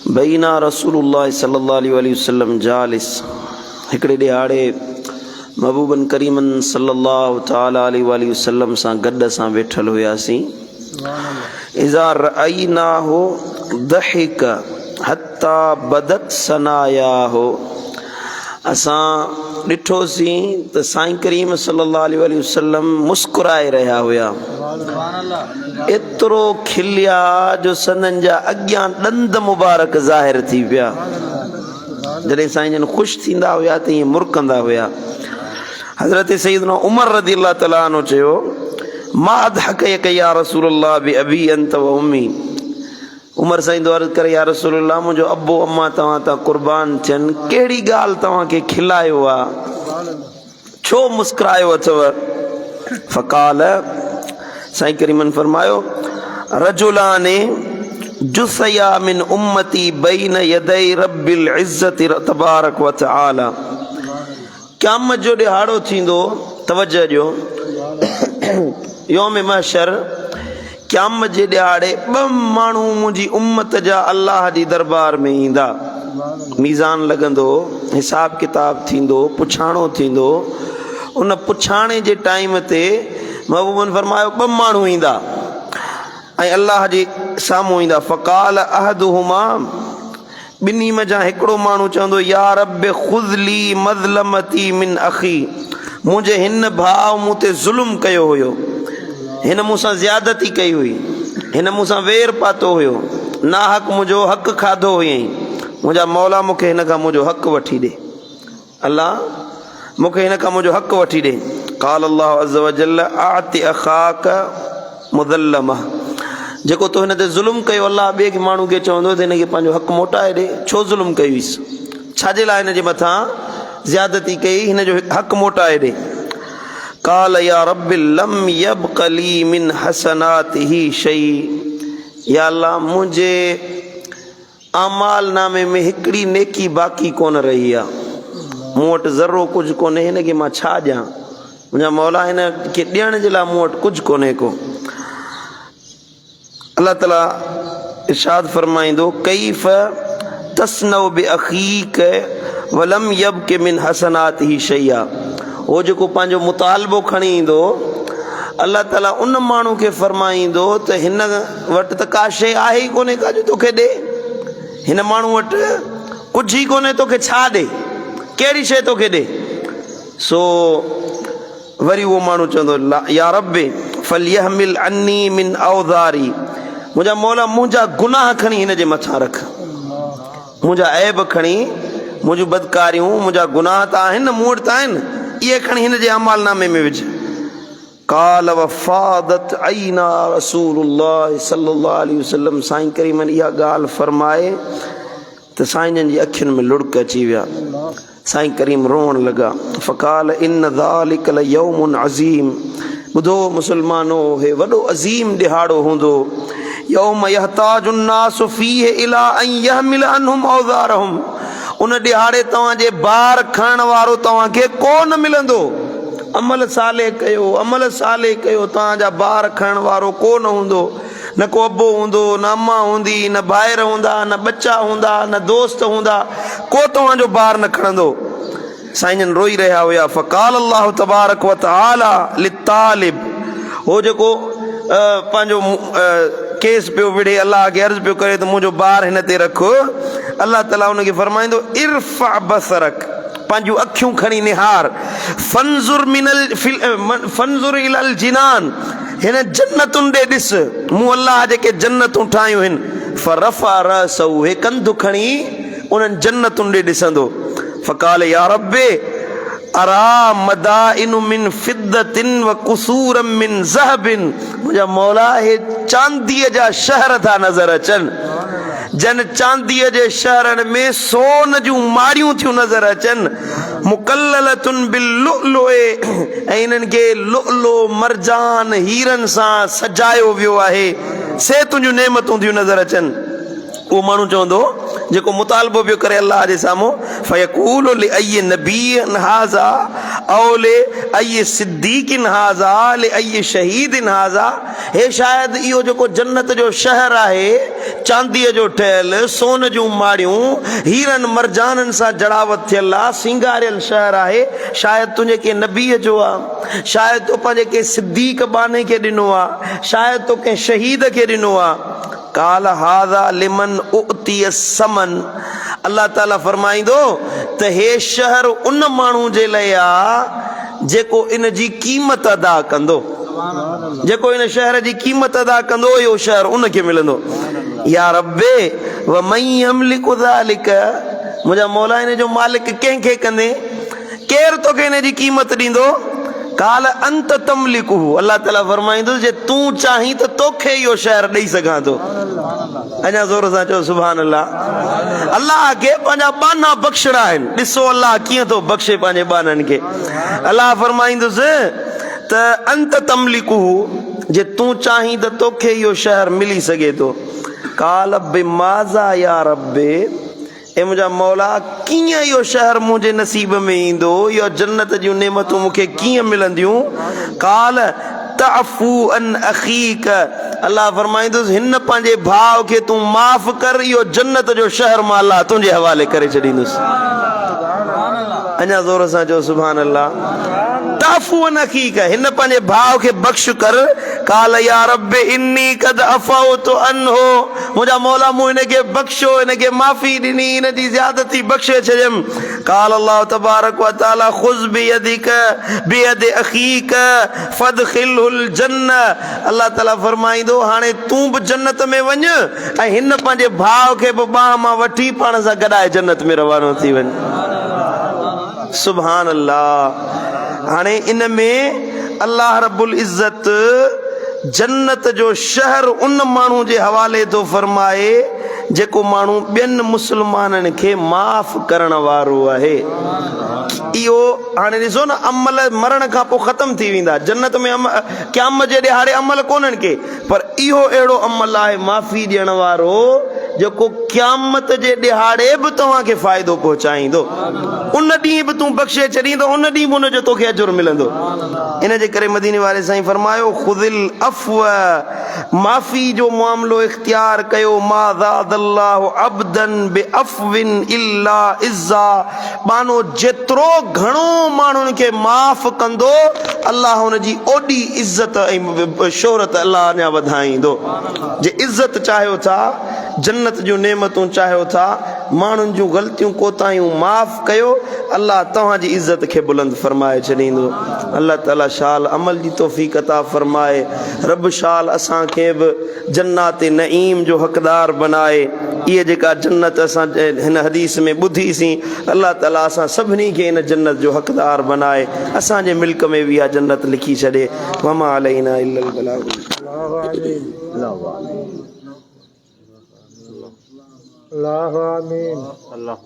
بينا رسول الله صلي الله عليه واٰله وسلم جالس هڪڙي ڏهاڙي محبوبن ڪريمن صلي الله تعالٰي عليه واٰله وسلم سان گڏ اسان ويٺل هياسين اذا رأيناه ضحك حتي بدت ثناياه اسان ڏٺوسين ته سائين ڪريم صلي الله عليه واٰله وسلم مسڪرائي رهيا هيا ايترو کليا جو سندن جا اڳيان ڏند مبارڪ ظاهر ٿي پيا. جڏهن سائين جن خوش ٿيندا هيا ته ائين مرڪندا هيا. حضرت سيدنا عمر رضي الله تعالٰي عنه چيو، ما اضحڪيڪ يا رسول الله بابي انت و امي. عمر سائين ٿو عرض ڪري يا رسول الله منهنجو ابو امان توهان تان قربان ٿين، ڪهڙي ڳالهه توهان کي کلايو آ؟ ڇو مسڪرايو اٿو؟ فقال، سائين ڪريمن فرمايو، رجلان جثيا من امتي بين يدي رب العزت تبارڪ وتعالي قيامت جو ڏهاڙو ٿيندو، توجه ڏيو، يوم محشر، قيامت جي ڏهاڙي ٻه ماڻهو منهنجي امت جا الله جي دربار ۾ ايندا. ميزان لڳندو، حساب ڪتاب ٿيندو، پڇاڻو ٿيندو. ان پڇاڻي جي ٽائيم تي محبوبن فرمايو ٻه ماڻهو ايندا ۽ الله جي سامهون ايندا. فقال احدهما ٻنهي منجهان هڪڙو ماڻهو چوندو، يا رب خذ لي مظلمتي من اخي، منهنجي هن ڀاء مون تي ظلم ڪيو هيو، هن مون سان زيادتي ڪئي هئي، هن مون سان وير پاتو هيو، ناحق منهنجو حق کاڌو هيائين، منهنجا مولا مون کي هن کان منهنجو حق وٺي ڏي. الله! مون کي هن کان منهنجو حق وٺي ڏي. قال الله عز وجل اعط اخاک مظلمه جيڪو تو هن تي ظلم ڪيو الله ٻئي ماڻهو کي چوندو ته هن کي پنهنجو حق موٽائي ڏي ڇو ظلم ڪيوئيس ڇا جي لاء هن جي مٿان زيادتي ڪئي هن جو حق موٽائي ڏي. قال يا رب لم يبق لي من حسناته شيء يا الله منهنجي اعمال نامي ۾ هڪڙي نيڪي باقي ڪونه رهي آ. مون وٽ ذرو ڪجهه ڪونهي، هن کي مان ڇا ڏيان؟ منهنجا مولا هن کي ڏيڻ جي لاء مون وٽ ڪجهه ڪونهي ڪو. الله تعالي ارشاد فرمائيندو، ڪيف تصنع باخيڪ ولم يبق من حسناته شيئا هو جيڪو پنهنجو مطالبو کڻي ايندو، الله تعالي ان ماڻهو کي فرمائيندو ته هن وٽ ته ڪا شيء آهي ئي ڪونهي ڪا جو توکي ڏي. هن ماڻهو وٽ ڪجهه ئي ڪونهي توکي ڇا ڏي؟ ڪهڙي شيء توکي ڏي؟ سو وري اهو ماڻهو چوندو، يا رب فليحمل عني من اوزاري منهنجا مولا منهنجا گناهه کڻي هن جي مٿان رک. منهنجا عيب کڻي، منهنجون بدڪاريون، منهنجا گناهه ته آهن نه مون وٽ ته آهن، اهي کڻي هن جي اعمالنامي ۾ وجهه. قال وفاضت عينا رسول الله صلي الله عليه وسلم سائين ڪريمن اها ڳالهه فرمائي ته سائين جن جي اکين ۾ لڙڪ اچي ويا سائين ڪريم روئڻ لڳا فقال ان ذلك ليوم عظيم ٻڌو مسلمانو هي وڏو عظيم ڏهاڙو هوندو يوم يحتاج الناس فيه الى ان يحمل عنهم اوزارهم ان ڏهاڙي توهان جي بار کڻڻ وارو توهان کي ڪو نه ملندو عمل صالح ڪيو، عمل صالح ڪيو، توهان جا بار کڻڻ وارو ڪو نه هوندو، نه ڪو ابو هوندو، نه امان هوندي، نه ڀائر هوندا، نه ٻچا هوندا، نه دوست هوندا، ڪو توهان جو بار نه کڻندو. سائين جن روئي رهيا هيا، فقال الله تبارڪ وتعالي للطالب، هو جيڪو پنهنجو ڪيس پيو وڙهي الله کي عرض پيو ڪري ته منهنجو بار هن تي رک، الله تعالي ان کي فرمائيندو ارفع بصرک، پنهنجون اکيون کڻي نهار، فانظر من فانظر الي الجنان، هن جنتن ڏي ڏس، مون الله جيڪي جنتون ٺاهيون هن، فرفع راسه، هي ڪنڌ کڻي انهن جنتن ڏي ڏسندو، فقال يا رب ارا مدائن من فضة وقصورا من ذهب، منهنجا مولا هي چانديء جا شهر ٿا نظر اچن. جن چانديء جي شهرن ۾ سون جون ماڙيون ٿيون نظر اچن، مڪللة باللؤلؤ ۽ انهن کي لؤلؤ، مرجان، هيرن سان سجايو ويو آهي، سي تنهنجون نعمتون ٿيون نظر اچن. اهو ماڻهو چوندو، جيڪو مطالبو پيو ڪري الله جي سامهون، فيقول لأي نبي هذا او لأي صديق هذا لأي شهيد هذا هي شايد اهو جيڪو جنت جو شهر آهي، چانديء جو ٺهيل، سون جون ماڙيون، هيرن مرجانن سان جڙاوت ٿيل آ، سينگاريل شهر آهي، شايد تنهنجي ڪنهن نبيء جو آ، شايد تو پنهنجي ڪنهن صديق ٻانهي کي ڏنو آ، شايد تو ڪنهن شهيد کي ڏنو آ. قال هذا لمن اعطي الثمن الله تعالي فرمائيندو ته هي شهر ان ماڻهو جي لئي آ جيڪو ان جي قيمت ادا ڪندو جيڪو ان شهر جي قيمت ادا ڪندو اهو شهر ان کي ملندو يا رب ومن يملڪ ذلڪ منهنجا مولا ان جو مالڪ ڪنهن کي ڪندين ڪير توکي ان جي قيمت ڏيندو؟ قال انت تملڪه الله تعاليٰ فرمائيندس جي تون چاهين ته توکي اهو شهر ڏئي سگهان ٿو. اڃا زور سان چئو سبحان الله. الله کي پنهنجا ٻانها بخشڻا آهن. ڏسو الله ڪيئن ٿو بخشي پنهنجي ٻانهن کي. الله فرمائيندس ته انت تملڪه جي تون چاهين ته توکي اهو شهر ملي سگهي ٿو. قال بماذا يا رب اي منهنجا مولا! ڪيئن اهو شهر منهنجي نصيب ۾ ايندو؟ اهو جنت جون نعمتون مون کي ڪيئن ملنديون؟ قال، تعفو عن اخيک الله فرمائيندس، هن پنهنجي ڀاء کي تون معاف ڪر، اهو جنت جو شهر مان الله تنهنجي حوالي ڪري ڇڏيندس. اڃا زور سان چئو سبحان الله. تعفو عن اخيک هن پنهنجي ڀاء کي بخش ڪر. قال، يا رب اني قد عفوت عنه منهنجا مولا مون هن کي بخشيو، هن کي معافي ڏني، هن جي زيادتي بخشي ڇڏيم. قال الله تبارڪ وتعالي خذ بيدک بيد اخيک فادخله الجنه الله تعالي فرمائيندو هاڻي تون به جنت ۾ وڃ ۽ هن پنهنجي ڀاء کي به ٻانهن مان وٺي پاڻ سان گڏائي جنت ۾ روانو ٿي وڃ. سبحان الله هاڻي ان ۾ الله رب العزت جنت جو شهر ان ماڻهو جي حوالي ٿو فرمائي جيڪو ماڻهو ٻين مسلمانن کي معاف ڪرڻ وارو آهي. اهو هاڻي ڏسو نه عمل مرڻ کان پوء ختم ٿي ويندا جنت ۾ قيامت جي ڏهاڙي عمل ڪونهن ڪي پر اهو اهڙو عمل آهي معافي ڏيڻ وارو جيڪو قيامت جي ڏهاڙي به توهان کي فائدو پهچائيندو. ان ڏينهن به تون بخشي ڇڏين ته ان ڏينهن به ان جو توکي اجر ملندو. ان جي ڪري مديني واري سائين فرمايو خذ العفو معافي جو معاملو اختيار ڪيو ما زاد الله عبدا بعفو الا عزا ٻانهو جيترو گهڻو ماڻهن کي معاف ڪندو الله ان جي اوڏي عزت ۽ شهرت الله اڃا وڌائيندو. جي عزت چاهيو ٿا، جنت جون نعمتون چاهيو ٿا، ماڻهن جون غلطيون ڪوتاهيون معاف ڪيو، الله توهان جي عزت کي بلند فرمائي ڇڏيندو. الله تعالي شال عمل جي توفيق عطا فرمائي. رب شال اسان کي به جنات نعيم جو حقدار بنائي. اهي جيڪا جنت اسان هن حديث ۾ ٻڌي سين الله تعالي اسان سڀني کي ان جنت جو حقدار بنائي اسان جي ملڪ ۾ به اها جنت لکي ڇڏي. وما علينا الا البلاغ. الله آمين. الله.